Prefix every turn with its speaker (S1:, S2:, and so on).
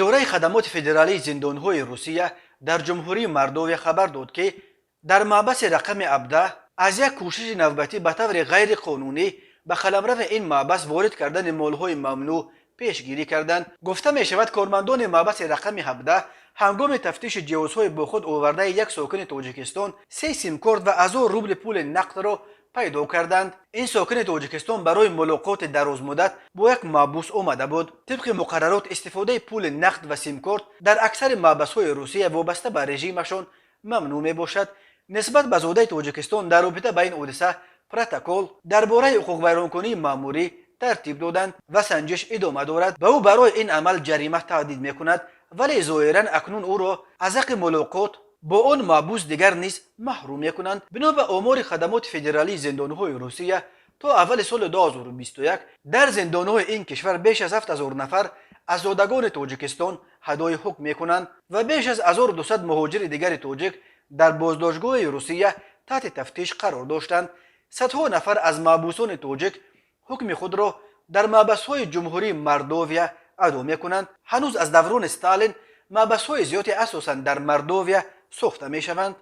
S1: Идораи хадамоти федералии зиндонҳои Русия дар Ҷумҳурии Мордовия хабар дод, ки дар маҳбаси рақами 17 аз як кӯшиши навбатӣ ба таври ғайриқонунӣ ба қаламрави ин маҳбас ворид кардани молҳои мамнӯъ пешгирӣ карданд. Гуфта мешавад, кормандони маҳбаси рақами 17 ҳангоми тафтиши ҷиҳозҳои бо худ овардаи як сокини Тоҷикистон се симкорт ва 1000 рубли пули нақдро пайдо карданд. Ин сокини Тоҷикистон барои мулоқоти дарозмуддат бо як маҳбус омада буд. Тибқи муқаррарот, истифодаи пули нақд ва симкорт дар аксари маҳбасҳои Русия вобаста ба режимашон мамнӯъ мебошад. Нисбат ба зодаи Тоҷикистон дар робита ба ин ҳодиса протокол дар бораи ҳуқуқвайронкунии маъмурӣ тартиб доданд ва санҷиш идома дорад. Ба ӯ барои ин амал ҷарима таҳдид мекунад, вале зоҳиран акнун ӯро аз ҳаққи мулоқот бо он маҳбус дигар низ маҳрум мекунанд. Бино ба омори хадамоти федералии зиндонҳои Русия, то аввали соли 2021 дар зиндонҳои ин кишвар беш аз 7000 нафар аз зодагони Тоҷикистон адои ҳукм мекунанд ва беш аз 1200 муҳоҷири дигари тоҷик дар боздоштгоҳи Русия таҳти тафтиш қарор доштанд. Садҳо нафар аз маҳбусони тоҷик ҳукми худро дар маҳбасҳои Ҷумҳурии Мордовия адо мекунанд. Ҳанӯз аз даврони Сталин маҳбасҳои зиёде асосан дар Мордовия сохта мешаванд.